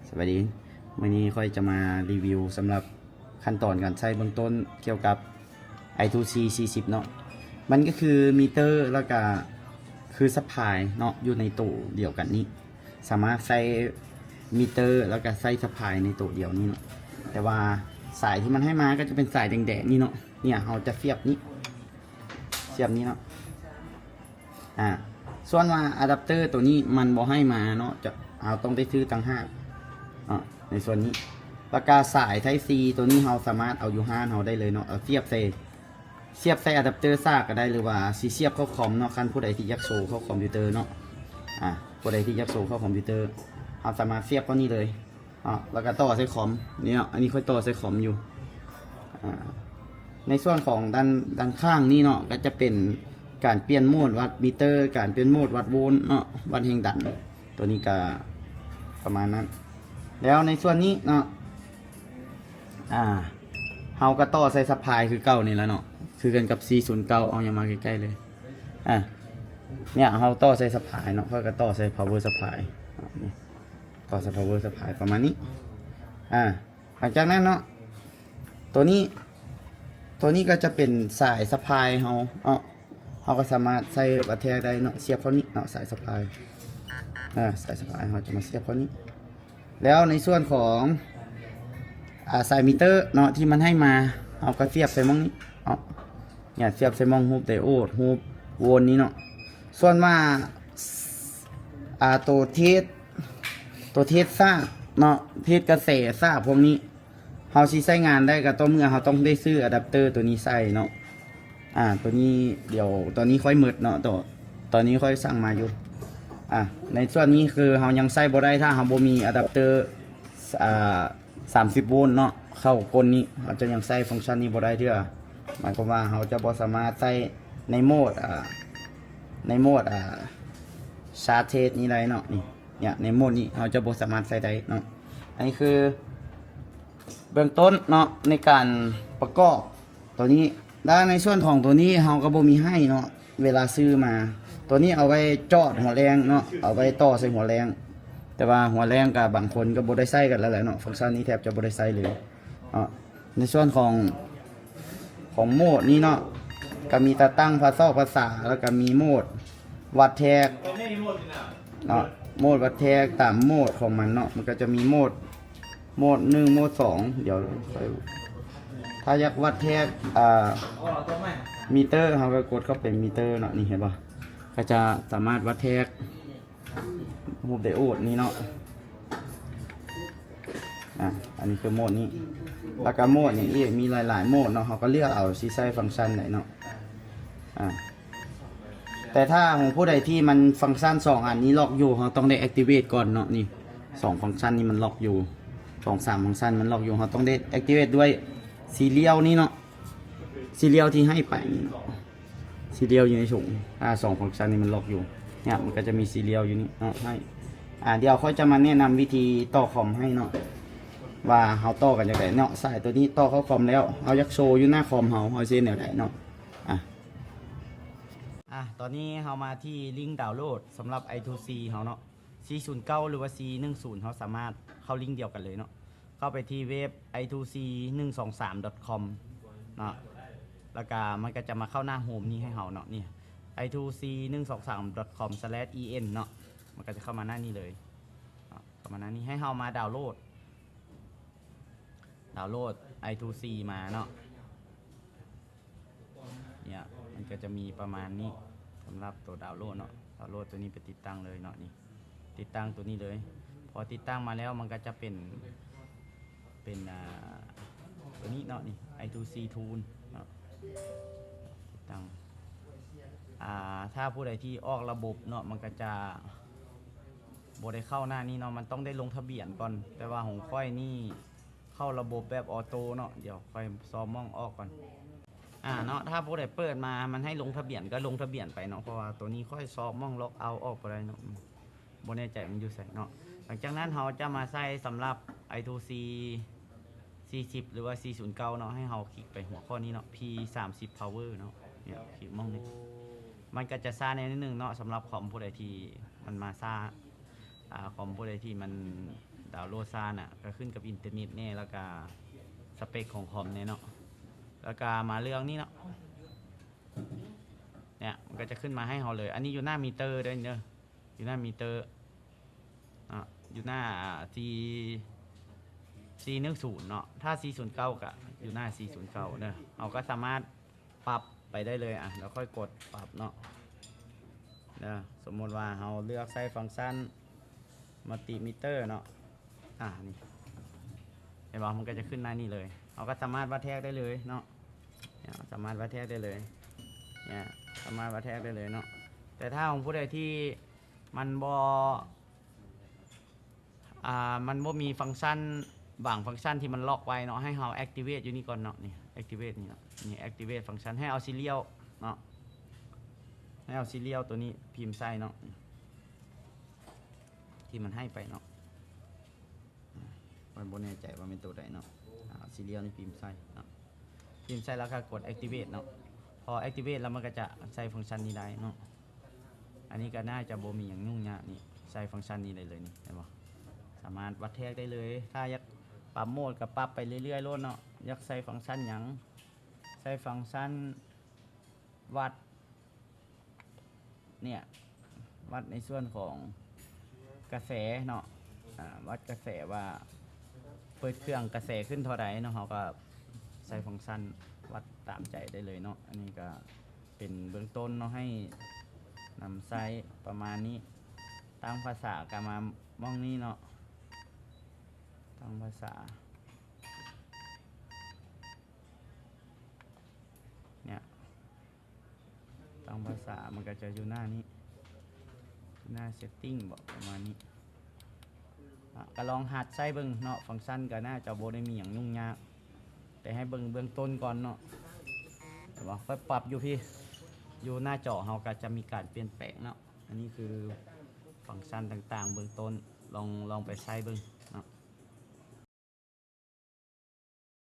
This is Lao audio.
ສະບາຍດີ ມື້ນີ້ຂ້ອຍຈະມາຣີວິວສຳລັບຂັ້ນຕອນການໃຊ້ເບື້ອງຕົ້ນກ່ຽວກັບ ໄອທູຊີ ສີ່ສິບເນາະ. ມັນກໍຄືມີເຕີ ແລ້ວກະຄືຊັບພລາຍເນາະ ຢູ່ໃນໂຕດຽວກັນນີ້. ສາມາດໃຊ້ມີເຕີ ແລ້ວກະໃຊ້ຊັບພລາຍໃນໂຕດຽວນີ້ເນາະ. ແຕ່ວ່າສາຍທີ່ມັນໃຫ້ມາກໍຈະເປັນສາຍແດງໆນີ້ເນາະ. ເນຍ ເຮົາຈະສຽບນີ້ ສຽບນີ້ເນາະ. ອາ ສ່ວນວ່າອາດັບເຕີໂຕນີ້ມັນບໍ່ໃຫ້ມາເນາະ ຈະ ເຮົາຕ້ອງໄດ້ຊື້ຕ່າງຫາກເນາະ ໃນສ່ວນນີ້. ແລ້ວກະສາຍໄທຊີໂຕນີ້ເຮົາສາມາດເອົາຢູ່ຮ້ານເຮົາໄດ້ເລີຍເນາະ ເອົາສຽບໃສ່ ສຽບໃສ່ອາດັບເຕີສາກກໍໄດ້ ຫຼືວ່າຊິສຽບເຂົ້າຄອມເນາະ. ຄັນຜູ້ໃດທີ່ຢາກໂຊເຂົ້າຄອມພິວເຕີເນາະ ອາ ຜູ້ໃດທີ່ຢາກໂຊເຂົ້າຄອມພິວເຕີ ເຮົາສາມາດສຽບເຂົ້ານີ້ເລີຍ. ອາ ແລ້ວກໍຕໍ່ໃສ່ຄອມນີ້ເນາະ ອັນນີ້ຂ້ອຍຕໍ່ໃສ່ຄອມຢູ່. ອາ ໃນສ່ວນຂອງດ້ານ ດ້ານຂ້າງນີ້ເນາະ ກໍຈະເປັນການປ່ຽນໂໝດວັດມີເຕີ ການປ່ຽນໂໝດວັດໂວນເນາະ ວັດແຮງດັນ. ຕົວນີ້ກໍປະມານນັ້ນ. ແລ້ວໃນສ່ວນນີ້ເນາະ ອາ ເຮົາກໍຕໍ່ໃສ່ຊັບພລາຍຄືເກົ່ານີ້ແຫຼະເນາະ ຄືກັນກັບ ສີ່ສູນເກົ້າ. ເອົາຫຍັງມາໃກ້ໆເລີຍ. ອາ ເນຍ ເຮົາຕໍ່ໃສ່ຊັບພລາຍເນາະ ຂ້ອຍກໍຕໍ່ໃສ່ພາວເວີຊັບພລາຍ ຕໍ່ໃສ່ພາວເວີຊັບພລາຍປະມານນີ້. ອາ ຫຼັງຈາກນັ້ນເນາະ ຕົວນີ້ ຕົວນີ້ກໍຈະເປັນສາຍຊັບພລາຍເຮົາເນາະ ເຮົາກໍສາມາດໃຊ້ວັດແທກໄດ້ເນາະ ສຽບເຂົ້ານີ້ເນາະ ສາຍຊັບພລາຍ ອາ ສາຍຊັບພລາຍເຮົາຈະມາສຽບເຂົ້ານີ້. ແລ້ວໃນສ່ວນຂອງ ອາ ສາຍມີເຕີເນາະ ທີ່ມັນໃຫ້ມາ ເຮົາກໍສຽບໃສ່ໝ່ອງນີ້ເນາະ ເນຍ ສຽບໃສ່ໝ່ອງຮູບໄດໂອດ ຮູບໂວນນີ້ເນາະ. ສ່ວນວ່າ ອາ ໂຕເທສ ໂຕເທສສາກເນາະ ເທສກະແສສາກພວກນີ້ ເຮົາຊິໃຊ້ງານໄດ້ກໍຕໍ່ເມື່ອເຮົາຕ້ອງໄດ້ຊື້ອາດັບເຕີຕົວນີ້ໃສ່ເນາະ. ອາ ຕົວນີ້ດຽວ ຕອນນີ້ຂ້ອຍໝົດເນາະ ຕອນ ຕອນນີ້ຂ້ອຍສັ່ງມາຢູ່. ອາ ໃນສ່ວນນີ້ຄືເຮົາຍັງໃຊ້ບໍ່ໄດ້ ຖ້າເຮົາບໍ່ມີອາດັບເຕີ ອາ ສາມສິບໂວນເນາະ ເຂົ້າກົ້ນນີ້ ເຮົາຈະຍັງໃຊ້ຟັງຊັນນີ້ບໍ່ໄດ້ເທື່ອ. ໝາຍຄວາມວ່າເຮົາຈະບໍ່ສາມາດໃຊ້ໃນໂໝດ ອາ ໃນໂໝດ ອາ ຊາເທສນີ້ໄດ້ເນາະ. ນີ້ ເນຍ ໃນໂໝດນີ້ເຮົາຈະບໍ່ສາມາດໃຊ້ໄດ້ເນາະ. ອັນນີ້ຄືເບື້ອງຕົ້ນເນາະ ໃນການປະກອບຕົວນີ້. ແລ້ວໃນສ່ວນຂອງຕົວນີ້ເຮົາກໍບໍ່ມີໃຫ້ເນາະ ເວລາຊື້ມາ. ຕົວນີ້ເອົາໄວ້ຈອດຫົວແລງເນາະ ເອົາໄວ້ຕໍ່ໃສ່ຫົວແລງ. ແຕ່ວ່າຫົວແລງກໍບາງຄົນກໍບໍ່ໄດ້ໃຊ້ກັນແລ້ວແຫຼະເນາະ ຟັງຊັນນີ້ແທບຈະບໍ່ໄດ້ໃຊ້ເລີຍເນາະ. ໃນສ່ວນຂອງ ຂອງໂໝດນີ້ເນາະ ກໍມີຕາຕັ້ງພາຊອກພາສາ ແລ້ວກໍມີໂໝດວັດແທກເນາະ ໂໝດວັດແທກຕາມໂໝດຂອງມັນເນາະ. ມັນກໍຈະມີໂໝດ ໂໝດໜຶ່ງ ໂໝດສອງ ດຽວ ຖ້າຢາກວັດແທກ ອາ ມີເຕີ ເຮົາກໍກົດເຂົ້າໄປມີເຕີເນາະ. ນີ້ເຫັນບໍ່ ກໍຈະສາມາດວັດແທກ ຮູບໄດໂອດນີ້ເນາະ. ອາ ອັນນີ້ຄືໂໝດນີ້ ແລ້ວກໍໂໝດຫຍັງອີກ ມີຫຼາຍໆໂໝດເນາະ ເຮົາກໍເລືອກເອົາຊິໃຊ້ຟັງຊັນໃດເນາະ. ອາ ແຕ່ຖ້າຂອງຜູ້ໃດທີ່ມັນຟັງຊັນສອງອັນນີ້ລັອກຢູ່ ເຮົາຕ້ອງໄດ້ແອັກຕິເວດກ່ອນເນາະ. ນີ້ ສອງຟັງຊັນນີ້ມັນລັອກຢູ່ ສອງສາມຟັງຊັນມັນລັອກຢູ່ ເຮົາຕ້ອງໄດ້ແອັກຕິເວດດ້ວຍຊີຣຽວນີ້ເນາະ. ຊີຣຽວທີ່ໃຫ້ໄປນີ້ເນາະ ຊີຣຽວຢູ່ໃນຖົງ. ອາ ສອງຟັງຊັນນີ້ມັນລັອກຢູ່ ເນຍ ມັນກໍຈະມີຊີຣຽວຢູ່ນີ້ເນາະ ໃຫ້. ອາ ດຽວຂ້ອຍຈະມາແນະນຳວິທີຕໍ່ຄອມໃຫ້ເນາະ ວ່າເຮົາຕໍ່ກັນຈັ່ງໃດເນາະ. ສາຍຕົວນີ້ຕໍ່ເຂົ້າຄອມແລ້ວ ເຮົາຢາກໂຊຢູ່ໜ້າຄອມເຮົາ ເຮົາຊິເຮັດແນວໃດເນາະ. ອາ ອາ ຕອນນີ້ເຮົາມາທີ່ລິ້ງດາວໂຫຼດສຳລັບ ໄອທູຊີ ເຮົາເນາະ ສີ່ສູນເກົ້າ ຫຼືວ່າ ສີ່ໜຶ່ງສູນ ເຮົາສາມາດເຂົ້າລິ້ງດຽວກັນເລີຍເນາະ. ເຂົ້າໄປທີ່ເວັບ ໄອທູຊີ ໜຶ່ງສອງສາມ ດອດຄອມ ເນາະ ແລ້ວກະມັນກະຈະມາເຂົ້າໜ້າໂຮມນີ້ໃຫ້ເຮົາເນາະ. ນີ້ ໄອທູຊີ ໜຶ່ງສອງສາມ ດອດຄອມ ສະແລັດ ອີເອັນ ເນາະ ມັນກະຈະເຂົ້າມາໜ້ານີ້ເລີຍເນາະ. ເຂົ້າມາໜ້ານີ້ໃຫ້ເຮົາມາດາວໂຫຼດ ດາວໂຫຼດ ໄອທູຊີ ມາເນາະ. ເນຍ ມັນກໍຈະມີປະມານນີ້ ສຳລັບໂຕດາວໂຫຼດເນາະ. ດາວໂຫຼດໂຕນີ້ໄປຕິດຕັ້ງເລີຍເນາະ. ນີ້ ຕິດຕັ້ງໂຕນີ້ເລີຍ. ພໍຕິດຕັ້ງມາແລ້ວ ມັນກໍຈະເປັນ ເປັນ ອ່າ ໂຕນີ້ເນາະ. ນີ້ ໄອທູຊີ ທູນ ເນາະ ຕິດຕັ້ງ. ອ່າ ຖ້າຜູ້ໃດທີ່ອອກລະບົບເນາະ ມັນກໍຈະບໍ່ໄດ້ເຂົ້າໜ້ານີ້ເນາະ. ມັນຕ້ອງໄດ້ລົງທະບຽນກ່ອນ. ແຕ່ວ່າຂອງຂ້ອຍນີ້ ເຂົ້າລະບົບແບບອອໂຕ້ເນາະ. ດຽວຂ້ອຍຊອກໝ່ອງອອກກ່ອນ. ອາ ເນາະ ຖ້າຜູ້ໃດເປີດມາ ມັນໃຫ້ລົງທະບຽນ ກໍລົງທະບຽນໄປເນາະ ເພາະວ່າໂຕນີ້ຂ້ອຍຊອກໝ່ອງລັອກເອົາອອກບໍ່ໄດ້ເນາະ. ອືມ ບໍ່ແນ່ໃຈມັນຢູ່ໃສເນາະ. ຫຼັງຈາກນັ້ນເຮົາຈະມາໃສ່ສຳລັບ ໄອທູຊີ ສີ່ສິບ ຫຼືວ່າ ສີ່ສູນເກົ້າ ເນາະ. ໃຫ້ເຮົາຄລິກໄປຫົວຂໍ້ນີ້ເນາະ ພີສາມສິບ ພາວເວີ ເນາະ. ເນຍ ຄລິກໝ່ອງນີ້ ມັນກໍຈະຊ້າແດ່ໜ້ອຍໜຶ່ງເນາະ ສຳລັບຄອມຜູ້ໃດທີ່ມັນມາຊ້າ. ອາ ຄອມຜູ້ໃດທີ່ມັນ ດາວໂຫຼດຊ້ານະ ກໍຂຶ້ນກັບອິນເຕີເນັດແດ່ ແລ້ວກໍສະເປັກຂອງຄອມແດ່ເນາະ. ແລ້ວກໍມາເລືອກນີ້ເນາະ ເນຍ ມັນກໍຈະຂຶ້ນມາໃຫ້ເຮົາເລີຍ. ອັນນີ້ຢູ່ໜ້າມີເຕີເດີ ຢູ່ໜ້າມີເຕີເນາະ ຢູ່ໜ້າ ສີ່ ສີ່ໜຶ່ງສູນເນາະ. ຖ້າ ສີ່ສູນເກົ້າ ກໍຢູ່ໜ້າ ສີ່ສູນເກົ້າເດີ. ເຮົາກໍສາມາດປັບໄປໄດ້ເລີຍ. ອະ ແລ້ວຄ່ອຍກົດປັບເນາະ ເດີ. ສົມມຸດວ່າເຮົາເລືອກໃຊ້ຟັງຊັນມັນຕິມີເຕີເນາະ. ອາ ນີ້ ເຫັນບໍ່? ມັນກໍຈະຂຶ້ນໜ້ານີ້ເລີຍ. ເຮົາກໍສາມາດວັດແທກໄດ້ເລີຍເນາະ ເນຍ ສາມາດວັດແທກໄດ້ເລີຍ ເນຍ ສາມາດວັດແທກໄດ້ເລີຍເນາະ. ແຕ່ຖ້າຂອງຜູ້ໃດທີ່ມັນບໍ່ ອ່າ ມັນບໍ່ມີຟັງຊັນ ບາງຟັງຊັນທີ່ມັນລັອກໄວ້ເນາະ ໃຫ້ເຮົາແອັກຕິເວດຢູ່ນີ້ກ່ອນເນາະ. ນີ້ ແອັກຕິເວດນີ້ເນາະ ນີ້ ແອັກຕິເວດຟັງຊັນ ໃຫ້ເອົາຊີຣຽວເນາະ ໃຫ້ເອົາຊີຣຽວໂຕນີ້ພິມໃສ່ເນາະ ທີ່ມັນໃຫ້ໄປເນາະ. ຂ້ອຍບໍ່ແນ່ໃຈວ່າແມ່ນໂຕໃດເນາະ. ອາ ຊີຣຽວນີ້ພິມໃສ່ເນາະ ພິມໃສ່ແລ້ວກໍກົດແອັກຕິເວດເນາະ. ພໍແອັກຕິເວດແລ້ວມັນກໍຈະໃຊ້ຟັງຊັນນີ້ໄດ້ເນາະ. ອັນນີ້ກໍໜ້າຈະບໍ່ມີຫຍັງຫຍຸ້ງຍາກນີ້ ໃຊ້ຟັງຊັນນີ້ໄດ້ເລີຍນີ້ ເຫັນບໍ່? ສາມາດວັດແທກໄດ້ເລີຍ. ຖ້າຢາກປັບໂໝດກໍປັບໄປເລື້ອຍໆໂລດເນາະ. ຢາກໃຊ້ຟັງຊັນຫຍັງ ໃຊ້ຟັງຊັນວັດ ເນຍ ວັດໃນສ່ວນຂອງກະແສເນາະ ອາ ວັດກະແສວ່າເປີດເຄື່ອງກະແສຂຶ້ນເທົ່າໃດເນາະ ເຮົາກໍໃສ່ຟັງຊັນວັດຕາມໃຈໄດ້ເລີຍເນາະ. ອັນນີ້ກໍເປັນເບື້ອງຕົ້ນເນາະ ໃຫ້ນຳໃຊ້ປະມານນີ້. ຕັ້ງພາສາກໍມາໝ່ອງນີ້ເນາະ ຕັ້ງພາສາ ເນຍ ຕັ້ງພາສາມັນກໍຈະຢູ່ໜ້ານີ້ ໜ້າເຊັດຕິ້ງບໍ ປະມານນີ້. ອາ ກໍລອງຫັດໃຊ້ເບິ່ງເນາະ. ຟັງຊັນກໍໜ້າຈະບໍ່ໄດ້ມີຫຍັງຫຍຸ້ງຍາກ ແຕ່ໃຫ້ເບິ່ງເບື້ອງຕົ້ນກ່ອນເນາະ. ເຫັນບໍ່? ໄປປັບຢູ່ພີ້ ຢູ່ໜ້າຈໍເຮົາກໍຈະມີການປ່ຽນແປງເນາະ. ອັນນີ້ຄືຟັງຊັນຕ່າງໆເບື້ອງຕົ້ນ ລອງ ລອງໄປໃຊ້ເບິ່ງເນາະ.